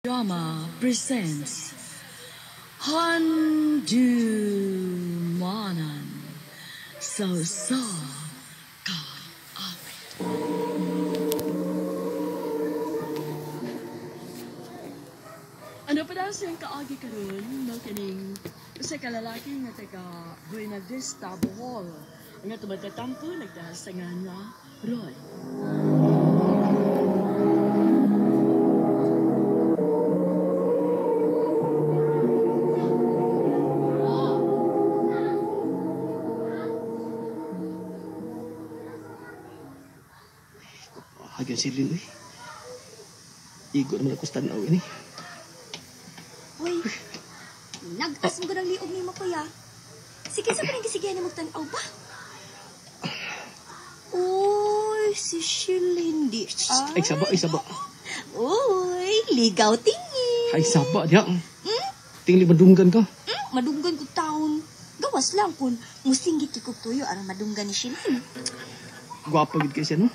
Drama presents Handumanan sa Usa Ka Awit. Ano pa daw siyang kaagi karon no kining usa ka lalaki nga taga Buena Vista, Bohol. Ang ato magtatampo nagdahal sa ngalan nga Roy. Hagan silin eh. Igo naman ako sa tanaw ini. Uy, nag-as mo ganang liog ni mo, kuya. Sige, sa parang gisigyan mo tanaw ba? Uy, si Shilin di Ay, saba, ay saba. Uy, ligaw tingin. Ay, saba diya. Tingli madunggan ka. Madunggan ko taon. Gawas lang kung musinggit kog tuyo aron madunggan ni Shilin. Gwapa gid kay siya, no?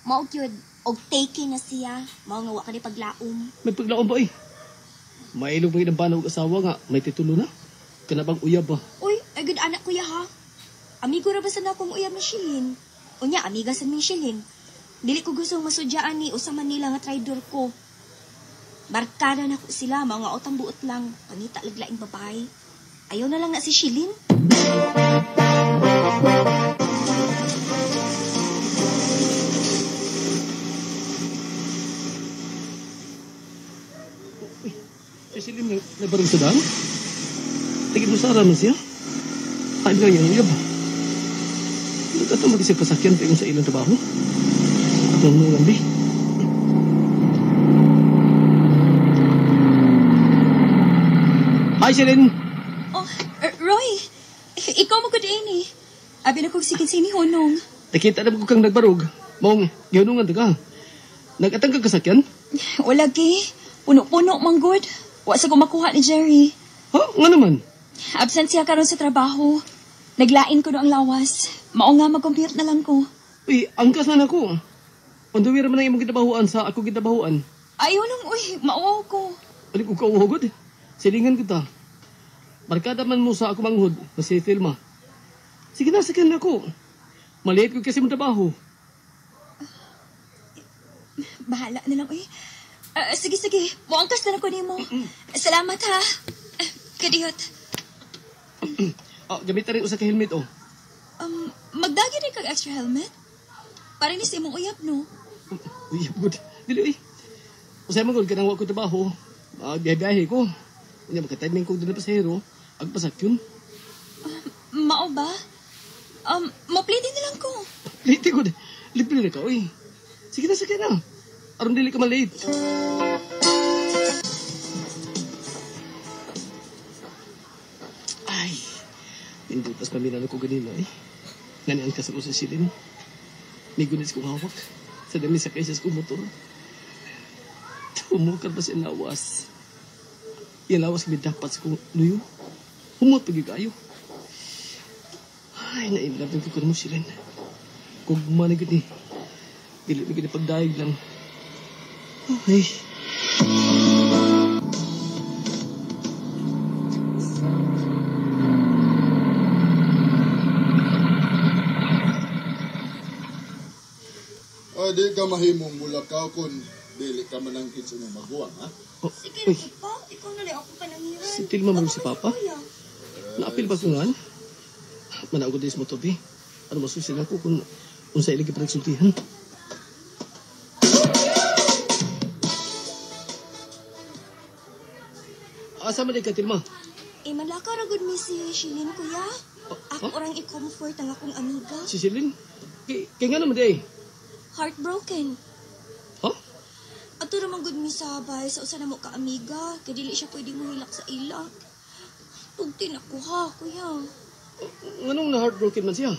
Mao gyud og taking na siya. Mao nga wa ka ni paglaom. May paglaom ba eh? Mailog ba ang bana og asawa nga may titulo na? Kana bang uyab ba? Uy, ay good anak kuya ha. Amigo ra ba sa nakong uyab ni Shilin? Unya, amiga sa ming Shilin. Dili ko gusto masudyaan ni usa man nila nga traidor ko. Barkada na ko sila, mao nga utang buot lang. Pangita laglaing babae. Ayaw na lang na si Shilin. Uy, si Shilin na barong sa daan? Tigil mo sa man siya. Ay, lang yung uyab. Nagkatong mag-isip pasakyan pa yung sa ilang trabaho. Atong mga lambi. Hi, Shilin! Oh, Roy! Ikaw mo gud ini. Abi na kog sikin sini honong. Nakita na ko kang nagbarog. Mong, gihunungan ta ka. Nag-atang kang kasakyan? Wala gi. Puno-puno man gud. Wa sa ko makuha ni Jerry. Ha? Nga naman? Absent siya karon sa trabaho. Naglain ko no ang lawas. Mao nga mag-compute na lang ko. Uy, angkas na nako. Unduwira man ang imong gitabahuan sa ako gitabahuan. Ayaw nang, uy, mauwaw ko. Ano ko kauhugod? Silingan kita. Barkada man mo sa ako manghod, na si Thelma. Sige na, sakyan na ako. Maliit ko kasi mong trabaho. Bahala na lang, uy. Sige, sige. Muangkas na lang ko nimo. Salamat, ha. Kadiyot. Oh, gamit na rin usa ka helmet, oh. Magdagi rin kag extra helmet? Para ni sa imong uyab, no? Uyab, good. Dili, uy. Usay man, good, kanang wa ko trabaho. Biyahe-biyahe ko. Unya, magka-timing ko doon na pasahero. Agpasakyon. Mao ba? Mapliti na lang ko. Pliti ko. Libre na ka, uy. Sige na, sige na. Aron dili ka malate. Ay, pindutas paminano ko ganina, eh. Nanian ka sa ko sa silin. May gunis kong hawak. Sa dami sa kaisas kong motor. Tumukar ba siya lawas? Yung lawas may dapat sa kong luyo. Humot pag kayo. Ay, nainlove ko mo silin. Kung managod ni, dili mo pagdayag lang. Ay. Ay, di ka mahimong mulakaw kung dili ka manangkit sa imong maguwang, ha? Oh, Sige, uy, pa. Ikaw na lang ako panangiran. Si Tilma man si Papa? Naapil ba ko nga? Manaog ko mo to, bi. Ano masusin ako kung unsa ilang ipagsultihan? Asa man ka, Tilma? Eh, malakaw ra gud mi si Shilin, kuya. Ako huh? orang i-comfort ang akong amiga. Si Shilin? Kay nga naman di eh. Heartbroken. Huh? Ato ra man gud mi sa bahay sa usa na mo ka amiga. Kay dili siya pwede mohilak sa ila. Tugtin ako ha, kuya. Nganong na heartbroken man siya?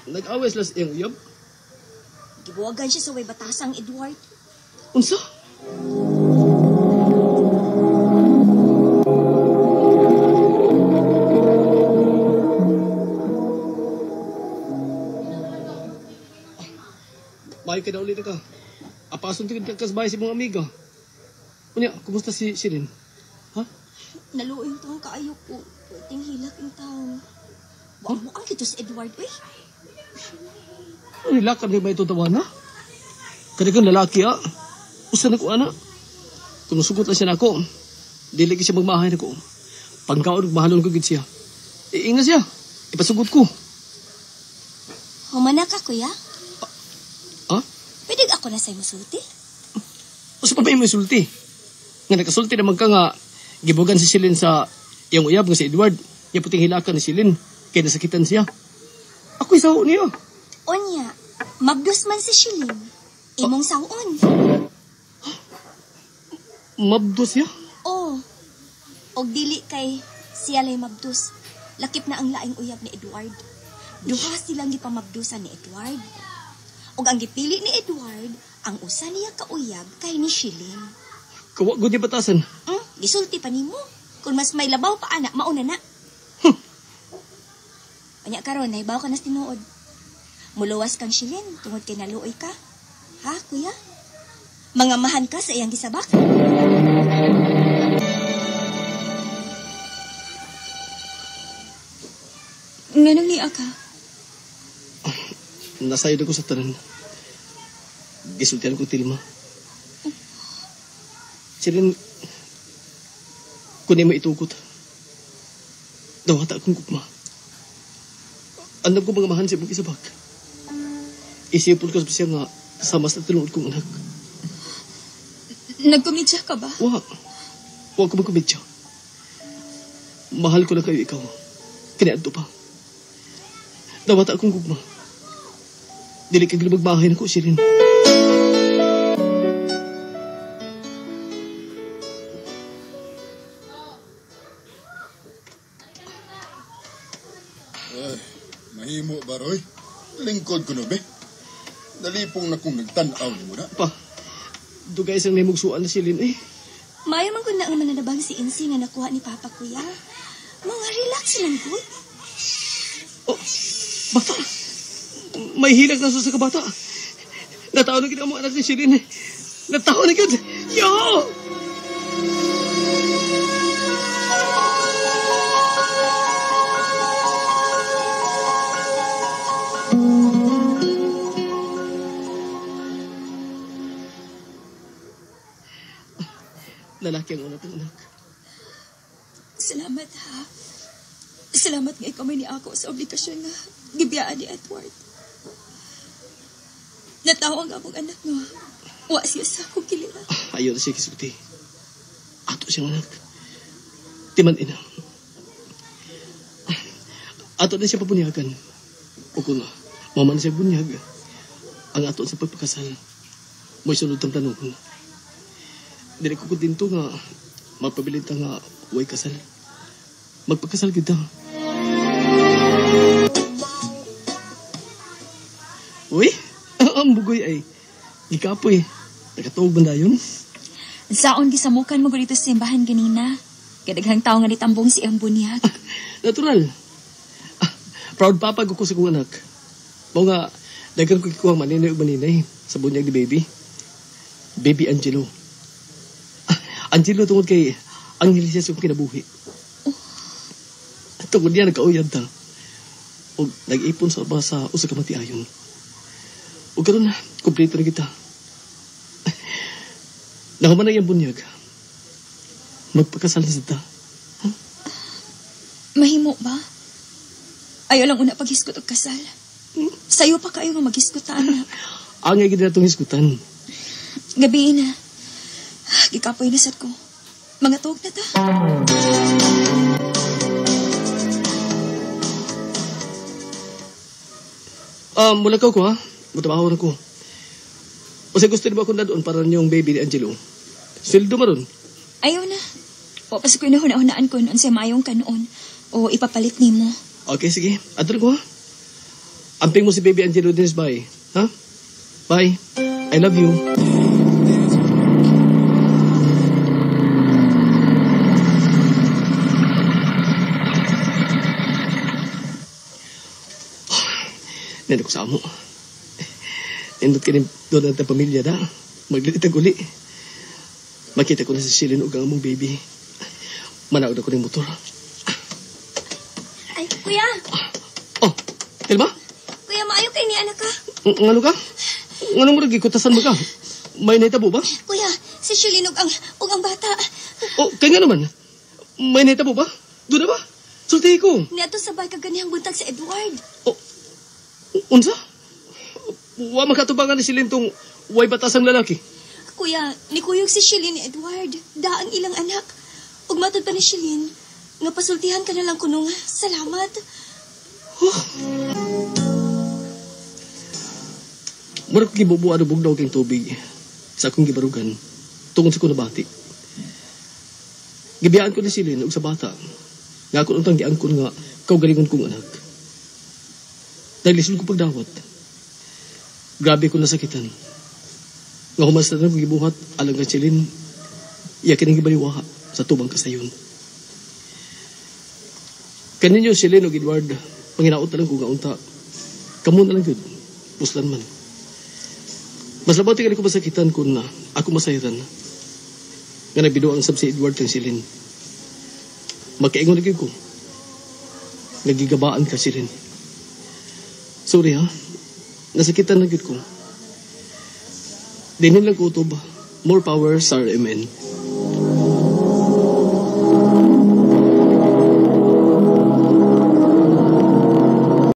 Nag-away sila sa iyang uyab? Gibuwagan siya sa way batasang Edward. Unsa? Bahay ka na ulit ka. Apason tingin ka kasbay sa mga amiga. Unya, kumusta si Shirin? Ha? Naluoy yung taong kaayo ko. Pwedeng hilak yung taong. Wa mo ang kito si Edward, uy. Ano hilak kami ba ito tawana? Kani kang lalaki, ha? Usa na ko, ana. Kung musugot lang siya na ako, dili siya magmahay na ko. Pangkaon, mahalon ko gid siya. Iinga siya. Ipasugot ko. Humana ka, kuya? Ha? Pwede ako na sa'yo musulti? Usa pa ba yung sulti? Nga nakasulti naman ka nga, gibugan si Celine sa iyang uyab nga si Edward. Yung puting hilakan ni Celine, kaya nasakitan siya. Ako'y saho niya. Onya, mabdos man si Celine. Imong sahoon. Mabdos siya? Oo. Og dili kay siya lay mabdos. Lakip na ang laing uyab ni Edward. Duha silang gipamabdusan ni Edward. Og ang gipili ni Edward, ang usa niya kauyab kay ni Shilin. Kawa gud niya batasan. Gisulti pa nimo. Kung mas may labaw pa ana, mauna na. Unya karon nahibaw ka na sa tinuod. Muluwas kang Shilin tungod kay naluoy ka. Ha, kuya? Mangamahan ka sa iyang gisabak? Nganong niya ka? Nasayod ako sa tanan. Gisultian ko tilma. Sirin, kunin mo itukot. Dawata akong gugma. Andam ko mga mahan sa imong isabak. Isipon ko siya nga sama sa tinuod kong anak. Nagkomedya ka ba? Wa. Wa ko magkomedya. Mahal ko na kayo ikaw. Kiniadto pa. Dawata akong gugma. Dili kag magbahay nako, Shirin. Ay, mahimo ba, Roy? Lingkod ko no, be. Nalipong na kong nagtanaw ni mo na. Pa, dugay sang nimugsuan na Shirin, eh. Mayo man ko na ang mananabang si Insi nga nakuha ni Papa, kuya. Mga relax lang, good. Oh, bata. May hilak na sa kabata. Nataon na gid ang mga anak ni Shirin. Nataon na gid. Yo! Lalaki ang una tong anak. Salamat, ha. Salamat nga ikaw may niako sa obligasyon nga gibiyaan ni Edward. Natawa ang among anak nga wa siya sa akong kilila. Ayaw na siya kisulti. Ato siyang anak. Timan ina. Ato na siya pabunyagan. O kung mama na siya bunyag, ang ato sa pagpakasal, mo'y sunod ang planuhon. Dili ko dinto nga magpabilin ta nga way kasal. Magpakasal kita. Uy, ang bugoy ay gikapoy. Nakatuog man dayon. Saon gisamukan mo dito sa simbahan ganina. Kadaghang tao nga nitambong si iyang bunyag. Natural. Proud papa ko sa kong anak. Mao nga daghan ko gikuhang maninay ug maninay sa bunyag ni baby. Baby Angelo. Angelo tungod kay anghel siya sa kong kinabuhi. Oh. Tungod niya nagkauyab ta. Og nag-ipon sa ba sa usa ka matiayon. Ug karon kumpleto na kita. Nahuman na iyang bunyag. Magpakasal na sa ta. Huh? Mahimo ba? Ayaw lang una paghisgot og kasal. Sayo pa kayo nga maghisgutan. Angay gid na itong hisgutan. Gabi na. Gikapoy na sad ko. Mga tuog na ta. Mulakaw ko ha. Mutrabaho na ko. O sa gusto niyo ba akong nadoon para niyong baby ni Angelo? Sweldo maron. Ayaw na. O pas ko inahuna-hunaan ko noon sa mayong kanoon. O ipapalit nimo. Okay, sige. Adto ko ha. Amping mo si baby Angelo Dennis, bye. Ha? Bye. I love you. Nandun ko sa amo. Nindot ka ni doon ang pamilya na. Maglilit ang uli. Makita ko na si Shilin ug ang among baby. Manaod ako ng motor. Ay, kuya! Oh, Telma? Kuya, maayo kay ni anak ka. Ngano ka? Ngano mo gikutasan mo ka? May nahitabo ba? Kuya, si Shilin ug ang bata. Oh, kaya nga naman. May nahitabo ba? Doon na ba? Sulti ko. Niadto sa bay kaganihang buntag si Edward. Oh, unsa? Wa makatubangan ni Shilin tong way batasang lalaki. Kuya, nikuyog si Shilin ni Edward. Daang ilang anak. Ug matud pa ni Shilin, nga pasultihan ka na lang kuno nga. Salamat. Mura ko gibubuan og bugnaw kang tubig sa akong gibarugan tungod sa ko nabati. Gibiyaan ko ni Silin og sa bata nga ako untang giangkon nga kaugalingon kong anak. Dahil lisod ko pagdawat. Grabe ko nasakitan. Nga humas na kong gibuhat alang kang Silin, iya kining gibaliwaha sa tubang kasayon. Kaninyo Silin og Edward, panginaot na lang ko nga unta. Kamo na lang yun, puslan man. Mas labaw tingali ko masakitan kung na ako masayran. Nga nagbido ang sab si Edward kang Silin. Magkaingon na gyud ko. Nagigabaan ka, Silin. Sorry ha. Nasakitan na gyud ko. Dinin lang kutob. More power sa RMN.